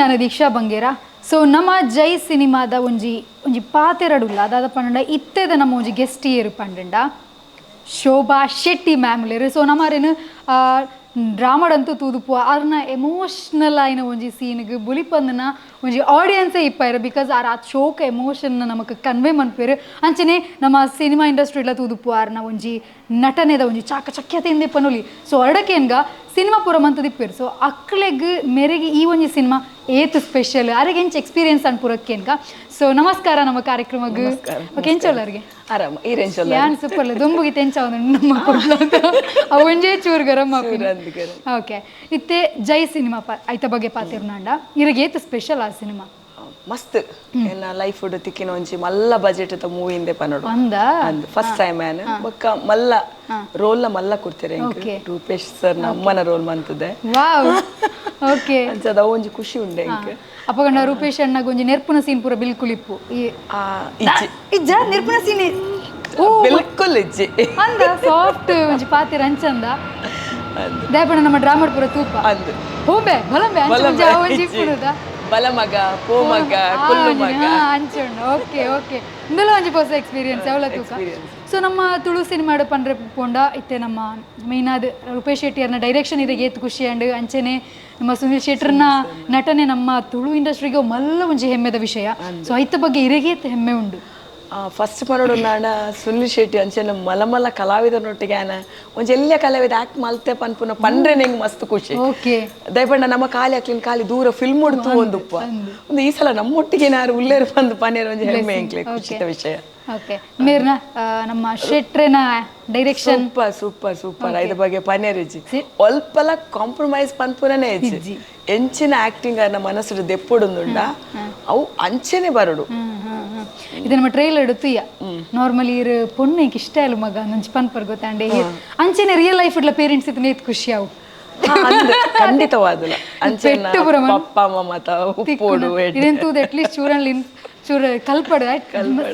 ಯಾನ ದೀಕ್ಷಾ ಬಂಗೇರ. ಸೊ ನಮ್ಮ ಜೈ ಸಿನಿಮಾದ ಒಂಜಿ ಒಂಜಿ ಪಾತೆರಡುಲ್ಲ ಅದಾದ ಪಂಡ ಇತ್ತೆದ ನಮ್ಮ ಒಂಜಿ ಗೆಸ್ಟ್ ಇಯರ್ ಪಂಡಂಡ ಶೋಭಾ ಶೆಟ್ಟಿ ಮ್ಯಾಮ್ ಲೇರು. ಸೊ ನಮ್ಮರೇನು ಡ್ರಾಮಡಂತೂ ತೂದುಪು ಆರ್ನ ಎಮೋಷ್ನಲ್ ಆಯಿನ ಒಂಜಿ ಸೀನ್ಗ್ ಬುಲಿಪಂದನ ಒಂಜಿ ಆಡಿಯನ್ಸೇ ಇಪ್ಪಾಯಿರು, because are ಆ ಶೋಕ್ ಎಮೋಷನ್ ನಮಕ್ ಕನ್ವೆ ಮನ್ಪೇರು. ಅಂಚನೆ ನಮ್ಮ ಸಿನಿಮಾ ಇಂಡಸ್ಟ್ರಿಲ ತೂದುಪು ಆರ್ನ ಒಂಜಿ ನಟನೆದ ಒಂಜಿ ಚಾಕಚಕ್ಯತೆಯಿಂದ ಪನೊಲಿ. ಸೊ ಅರಡಕೇನ್ಗ ಸಿನಿಮಾ ಪೂರ ಮಂತದಿಪ್ಪೇರು. ಸೊ ಅಕ್ಲೆಗ್ ಮೇರೆಗೆ ಈ ಒಂಜಿ ಸಿನಿಮಾ ಏತ್ ಸ್ಪೆಷಲ್, ಅರೆಗೆ ಎಂಚ ಎಕ್ಸ್ಪೀರಿಯನ್ಸ್ ಅನ್ಪುರಕ್ಕೇನ್ಗ. ಸೊ ನಮಸ್ಕಾರ ನಮ್ಮ ಕಾರ್ಯಕ್ರಮಗ್. ಓಕೆ, ಎಂಚೋಲ್ಲರಿಗೆ? ಆರಾಮ, ಈ ರೇಂಜ್ ಅಲ್ಲ. ಯಾನ್ ಸೂಪರ್. ದೊಂಬುಗಿ ತೆಂಚ ನಮ್ಮ ಕೊಡ್ಲ ಅವು ಒಂಜೇ ಚೂರು ಗರಂ. ಓಕೆ, ಇತ್ತೆ ಜೈ ಸಿನಿಮಾ ಐತ ಬಗ್ಗೆ ಪಾತಿರ್ನಾಂಡ, ಇರಗೆ ಏತ್ ಸ್ಪೆಷಲ್ ಆ ಸಿನಿಮಾ? ಮಸ್ತ್ ಎನ್ನ ಲೈಫ್ ತಿಕ್ಕಿನ ಒಂಜಿ ಮಲ್ಲ ಬಜೆಟ್ ದ ಮೂವಿ ಇಂದೆ ಪನೋಡು. ಅಂದ ಅಂದ್ ಫಸ್ಟ್ ಟೈಮ್ ಆನ್ ಬೊಕ್ಕ ಮಲ್ಲ ರೋಲ್ ನ ಮಲ್ಲ ಕೊಡ್ತಾರೆ. ರೂಪೇಶ್ ಸರ್ ನಮ್ಮನ ರೋಲ್ ಮಂತದೆ. ವಾವ್, ಓಕೆ. ಅಂಚದ ಒಂಜಿ ಖುಷಿ ಉಂಡೆ ಎಂಕ್. ಅಪಗಂಡ ರೂಪೇಶ್ ಅಣ್ಣಗ್ ಒಂಜಿ ನೆರ್ಪುನ ಸೀನ್ ಪೂರ ಬಿಲ್ಕುಲ್ ಇಪ್ಪು ಈ ಇಜ್ಜಿ. ಇಜ್ಜ ನೆರ್ಪುನ ಸೀನ್? ಬಿಲ್ಕುಲ್ ಇಜ್ಜಿ. ಅಂದ ಸಾಫ್ಟ್ ಒಂಜಿ ಪಾತಿರ ಅಂಚಂದ ದಯಪಣ ನಮ್ಮ ಡ್ರಾಮಡ್ ಪೂರ ತೂಪ ಅಂದ್ ಹೋಬೆ ಬಲಂಬೆ ಅಂಚ ಒಂಜಿ ಆ ಒಂಜಿ ಇಪ್ಪುನುದ. ಬಲಮಗ ಪೋಮಗ ಕುಲ್ಲು ಮಗ ಅಂಚುಂಡು. ಓಕೆ ಓಕೆ, ಇಂದಲ ಒಂಜಿ ಹೊಸ ಎಕ್ಸ್ಪೀರಿಯನ್ಸ್ ಅವಳ ತೂಕ. ಸೊ ನಮ್ಮ ತುಳು ಸಿನಿಮಾಡು ಪಂಡ್ರೆ ಪೋಂಡ ಇತ್ತೆ ನಮ್ಮ ಮೇಯ್ನಾದ್ ರೂಪೇಶ್ ಶೆಟ್ಟಿಯರ್ನ ಡೈರೆಕ್ಷನ್ ಇರೆಗೆ ಏತ್ ಖುಷಿ ಅಂಡ್ ಅಂಚನೆ ನಮ್ಮ ಸುನೀಲ್ ಶೆಟ್ಟರ್ನ ನಟನೆ ನಮ್ಮ ತುಳು ಇಂಡಸ್ಟ್ರಿಗೆ ಮಲ್ಲ ಒಂಜಿ ಹೆಮ್ಮೆದ ವಿಷಯ. ಸೊ ಐತ ಬಗ್ಗೆ ಇರೆಗೆ ಏತ್ ಹೆಮ್ಮೆ ಉಂಡು? ಫಸ್ಟ್ ಪನೋಡು ನಾಡ ಸುನಿಲ್ ಶೆಟ್ಟಿ ಅಂಚನೆ ಮಲ ಮಲ್ಲ ಕಲಾವಿದನೊಟ್ಟಿಗೆ ಆನ ಒಂಜಿ ಎಲ್ಲ ಕಲಾವಿದ ಆಕ್ಟ್ ಮಲ್ತೆ ಪನ್ಪುನ ಪಂಡ್ರೆ ನಿಂಗೆ ಮಸ್ತ್ ಖುಷಿ. ಓಕೆ. ದಯಪಂಡ ನಮ್ಮ ಖಾಲಿ ಹಾಕ್ಲಿನ ಖಾಲಿ ದೂರ ಫಿಲ್ಮ್ ಉಡ್ತು ಒಂದುಪ್ಪ ಒಂದು ಈ ಸಲ ನಮ್ಮೊಟ್ಟಿಗೆ ನಾರು ಉಲ್ಲೇರು ಬಂದು ಪನೇರು ಒಂಜಿ ಹೆಮ್ಮೆ ಎಂಕ್ಲೆ ಖುಷಿತ ವಿಷಯ. ಓಕೆ, ಮೇರ್ನ ನಮ್ಮ ಶೆಟ್ರೆನ direction super super super. ಇದ್ರ ಬಗ್ಗೆ ಪನೇರ್ ಇಜ್ಜಿ, ಅಲ್ಪಲ ಕಾಂಪ್ರಮೈಸ್ ಪನ್ಪುನನೇ ಇಜ್ಜಿ. ಎಂಚಿನ ಆಕ್ಟಿಂಗ್ ಅನ್ನ ಮನಸ್ಸು ದೆಪ್ಪುಡುಂದುಂಡ ಅವು ಅಂಚೆನೆ ಬರಡು. ಇದು ನಮ್ಮ ಟ್ರೈಲರ್ ತುಯ್ಯ ನಾರ್ಮಲಿ ಇರು ಪೊಣ್ಣು ಇಷ್ಟ ಇಲ್ಲ ಮಗ ನಂಚ್ ಪನ್ಪರ್ ಗೊತ್ತಾಂಡೆ. ಅಂಚೆನೆ ರಿಯಲ್ ಲೈಫ್ ಇಡ್ಲ ಪೇರೆಂಟ್ಸ್ ಇದನ್ನ ಏತ್ ಖುಷಿ ಅವು. ಖಂಡಿತವಾದಲ್ಲ ಅಂಚೆನ ಪಪ್ಪ ಅಮ್ಮ ಉಪ್ಪೋಡು. ಇದೇನ್ ತೂದು ಅಟ್ಲೀಸ್ಟ್ ಚೂರಲ್ಲಿ ಚೂರು ಕಲ್ಪಡು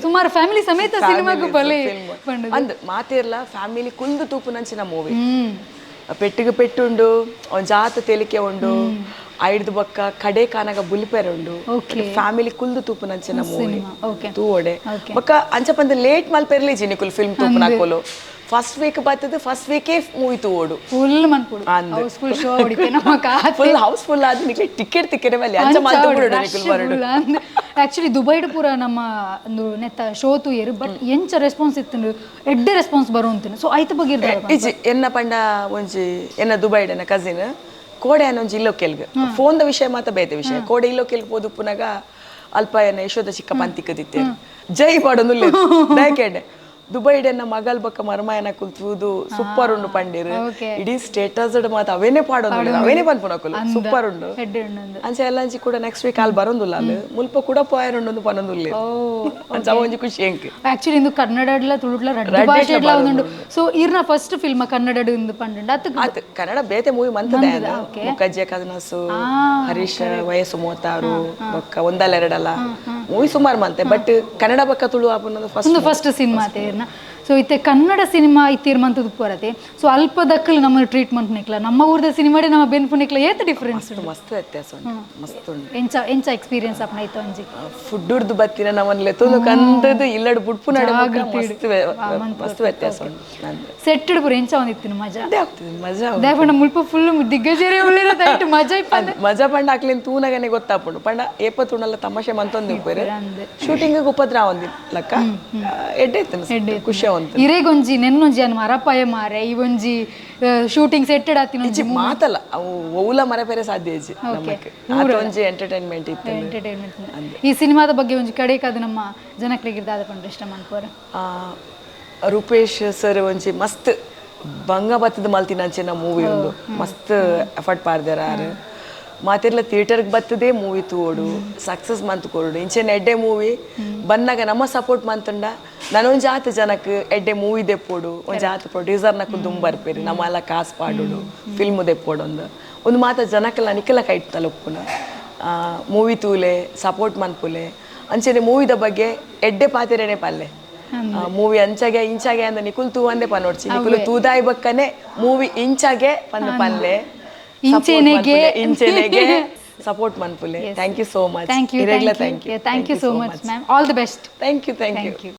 ಸುಮಾರು ಫ್ಯಾಮಿಲಿ ಸಮೇತ ಸಿನಿಮಾಗೂ ಬಲೆ. ಅಂದ್ ಮಾತೇರ್ಲ ಫ್ಯಾಮಿಲಿ ಕುಲ್ದು ತೂಪುನಂಚಿನ ಮೂವಿ. ಪೆಟ್ಟಿಗೆ ಪೆಟ್ಟುಂಡು, ಒಂಜಾತ ತೇಲಿಕೆ ಉಂಡು, ಐಡ್ದು ಬೊಕ್ಕ ಕಡೆ ಕಾನಗ ಬುಲಿಪೆರೆ ಉಂಡು. ಫ್ಯಾಮಿಲಿ ಕುಲ್ದು ತೂಪುನಂಚಿನ ಮೂವಿ ತೂವಡೆ. ಬೊಕ್ಕ ಅಂಚ ಪಂದ್ ಲೇಟ್ ಮಲ್ಪೆರ್ಲಿ ಜಿನಿಕುಲ್ ಫಿಲ್ಮ್ ತೂಪುನಕುಲು. ಫಸ್ಟ್ ವೀಕ್ ಬತ್ತದ ಫಸ್ಟ್ ವೀಕೇ ಮೂವಿ ತೂವೋಡು. ಫುಲ್ ಮನ್ಪುಡು, house full show ಹೊಡಿತೆ ನಮ್ಮ. Full house full ಆದ್ ನಿಕ್ಲೆ ಟಿಕೆಟ್ ತಿಕ್ಕೆರೆ ಬಲ್ಲಿ ಅಂಚ ಮಲ್ತು ಬಿಡು ನಿಕುಲ್ ಬರಡು. ಆಕ್ಚುಲಿ ದುಬೈಡ್ ಪೂರ ನಮ್ಮ ಒಂದು ನೆತ್ತ ಶೋ ತೂಯೆರ್, ಬಟ್ ಎಂಚ ರೆಸ್ಪಾನ್ಸ್ ಇತ್ತು, ಎಡ್ಡೆ ರೆಸ್ಪಾನ್ಸ್ ಬರುವಂತಿನ. ಸೊ ಐತ ಬಗ್ಗೆ ಇಜ್ಜಿ. ಎನ್ನ ಪಂಡ ಒಂಜಿ ಎನ್ನ ದುಬೈಡ್ ಎನ್ನ ಕಸಿನ್ ಕೋಡೆ ಅನ್ನ ಒಂಜಿ ಇಲ್ಲೊಕೆಲ್ಗ್ ಫೋನ್ the ವಿಷಯ ಮಾತ ಬೇತೆ ವಿಷಯ. ಕೋಡೆ ಇಲ್ಲೊಕೆಲ್ಗ್ ಪೋದುಪ್ಪುನಾಗ ಅಲ್ಪ ಎನ್ನ ಯಶೋದ ಚಿಕ್ಕ ಪಂತಿಕ್ಕದಿತ್ತೆ ಜೈ ಪಾಡೊಂದು ದಯಕೇಂಡೆ ದುಬೈಡ್ ಎನ್ನ ಮಗಲ್ ಬಕ್ಕ ಮರ್ಮಾಯನ ಕುಲ್ತೂದು ಸೂಪರ್ ಉಂಡು ಪಂಡಿರು. ಇಡೀ ಸ್ಟೇಟಸ್ ಮಾತ ಅವೇನೆ ಪಾಡೊಂದು ಅವೇನೆ ಪನ್ಪುನಕುಲು ಸೂಪರ್ ಉಂಡು. ಅಂಚ ಎಲ್ಲ ಅಂಚಿ ಕೂಡ ನೆಕ್ಸ್ಟ್ ವೀಕ್ ಅಲ್ಲಿ ಬರೋಂದುಲ್ಲ, ಅಲ್ಲಿ ಮುಲ್ಪ ಕೂಡ ಪೋಯರುಂಡು ಪನೊಂದುಲ್ಲ. ಅಂಚ ಒಂಜಿ ಖುಷಿ ಎಂಕ್. ಆಕ್ಚುಲಿ ಇಂದು ಕನ್ನಡಡ್ಲ ತುಳುಡ್ಲ ರಡ್ಡ್ ಭಾಷೆಡ್ಲ ಒಂದುಂಡು. ಸೊ ಇರ್ನ ಫಸ್ಟ್ ಫಿಲ್ಮ್ ಕನ್ನಡಡ್ ಇಂದು ಪಂಡುಂಡು ಅತ್ ಅತ್ ಕನ್ನಡ ಬೇತೆ ಮೂವಿ ಮಂತದೆ. ಮುಖಜ್ಜೆ ಕನಸು, ಹರೀಶ್ ವಯಸ್ಸು 36, ಬೊಕ್ಕ ಒಂದಲ್ಲ ಎರಡಲ್ಲ ಮೂವಿ ಸುಮಾರು ಮಂತೆ. ಬಟ್ ಕನ್ನಡ ಬಕ್ಕ Tulu ಆಪುನದು first first cinema ತೇರ್ನ. So ಇತ್ತೆ ಕನ್ನಡ ಸಿನಿಮಾ ಇತ್ತೀರ್ ಮಂತದ ಪೋರತೆ. ಸೊ ಅಲ್ಪ ದಕ್ಕಲು ನಮ್ಮ ಟ್ರೀಟ್ಮೆಂಟ್ ನಿಕ್ಲ ನಮ್ಮ ಊರದ ಸಿನಿಮಾಡೆ ನಮ್ಮ ಬೆನ್ಪು ನಿಕ್ಲ ಏತ್ ಡಿಫರೆನ್ಸ್? ಮಸ್ತ್ ವ್ಯತ್ಯಾಸ ಉಂಟು, ಮಸ್ತ್ ಉಂಟು. ಎಂಚ ಎಂಚ ಎಕ್ಸ್ಪೀರಿಯನ್ಸ್ ಅಪ್ನ ಐತ ಒಂಜಿ? ಫುಡ್ ಉಡ್ದು ಬತ್ತಿನ ನಮ್ಮನ್ಲೆ ತೊಂದು ಕಂದದು ಇಲ್ಲಡ್ ಬುಡ್ಪು ನಡೆ ಮಸ್ತ್ ಮಸ್ತ್ ವ್ಯತ್ಯಾಸ ಉಂಟು. ಸೆಟ್ ಪೂರ ಎಂಚ ಒಂದಿತ್ತಿನ ಮಜಾ? ಆಗ್ತದೆ ಮಜಾ. ದೇಪಂಡ ಮುಲ್ಪ ಫುಲ್ ದಿಗ್ಗಜರೇ ಉಳ್ಳಿರ ದೈಟ್ ಮಜಾ ಇಪ್ಪ. ಮಜಾ ಪಂಡ ಅಕ್ಲೇನ್ ತೂನಗನೆ ಗೊತ್ತಾಪುಂಡು. ಪಂಡ ಏಪ ತೂನಲ್ಲ ತಮಾಷೆ ಮಂತೊಂದು ಇಪ್ಪೇರು. ಶೂಟಿಂಗ್ ಉಪದ್ರ ಒಂದಿ ಲಕ್ಕ ಎಡ್ಡೆ ಇತ್ತು, ಖುಷಿ ಅವಂತು. ಇರೆಗೊಂಜಿ ನೆನ್ನೊಂಜಿ ಅನ್ ಮರಪಾಯ ಮಾರೆ ಈ ಒಂಜಿ ಶೂಟಿಂಗ್ ಸೆಟ್ಟೆಡ್ ಆತಿನ ಇಜ್ಜಿ ಮಾತಲ್ಲ ಅವು ಓಲ ಮರಪೆರೆ ಸಾಧ್ಯ ಇಜ್ಜಿ ನಮಕ್. ಒಂಜಿ ಎಂಟರ್ಟೈನ್ಮೆಂಟ್ ಇತ್ತು. ಎಂಟರ್ಟೈನ್ಮೆಂಟ್. ಈ ಸಿನಿಮಾದ ಬಗ್ಗೆ ಒಂಜಿ ಕಡೆಕಾದ ನಮ್ಮ ಜನಕ್ಲೆಗ್ ದಾದ ಪಂಡ್ರೆ ಇಷ್ಟ ಮನ್ಪೋರ? ರೂಪೇಶ್ ಸರ್ ಒಂಜಿ ಮಸ್ತ್ ಬಂಗ ಬತ್ತದ ಮಲ್ತಿನಂಚಿನ ಮೂವಿ ಒಂದು ಮಸ್ತ್ ಎಫರ್ಟ್ ಪಾರ್ದಾರ. ಆರು ಮಾತಿರ್ಲ ಥಿಯೇಟರ್ಗೆ ಬತ್ತದೇ ಮೂವಿ ತೂವೋಡು, ಸಕ್ಸಸ್ ಮಂತ್ ಕೊರಡು. ಇಂಚೆನ ಎಡ್ಡೆ ಮೂವಿ ಬನ್ನಾಗ ನಮ್ಮ ಸಪೋರ್ಟ್ ಮಂತುಂಡ ನಾನೊಂಜಿ ಆತ ಜನಕ್ಕೆ ಎಡ್ಡೆ ಮೂವಿ ದೆಪ್ಪೋಡು, ಒಂಜಿ ಆತ ಪ್ರೊಡ್ಯೂಸರ್ನಕು ದುಂಬರ್ಪೇರು ನಮ್ಮಲ್ಲ ಕಾಸು ಪಾಡೋಡು ಫಿಲ್ಮ್ ದೆಪ್ಪೋಡು. ಒಂದು ಒಂದು ಮಾತ ಜನಕ್ಕೆಲ್ಲ ನಿಕ್ಕಲ ಕೈಟ್ ತಲುಪುನ ಮೂವಿ ತೂಲೆ ಸಪೋರ್ಟ್ ಮನ್ಪುಲೆ. ಅಂಚೆನೆ ಮೂವಿದ ಬಗ್ಗೆ ಎಡ್ಡೆ ಪಾತಿರೇನೆ ಪಲ್ಲೆ. ಮೂವಿ ಅಂಚಾಗೆ ಇಂಚಾಗೆ ಅಂದ ನಿಕುಲ್ ತೂ ಅಂದೆ ಪನ್ನೋಡ್ಚಿ ನಿಕುಲು ತೂದಾಯಿ ಬಕ್ಕನೆ ಮೂವಿ ಇಂಚಾಗೆ ಪಂದು ಪಲ್ಲೆ ಇಂಚೆನೆಗೆ ಇಂಚೆನೆಗೆ. ಸಪೋರ್ಟ್ ಮನ್ಪುಲೆ. Thank you so much. Thank you. ಇರೆಗ್ಲ thank you. Thank you so much, ma'am. All the best. Thank you, thank you. Thank you.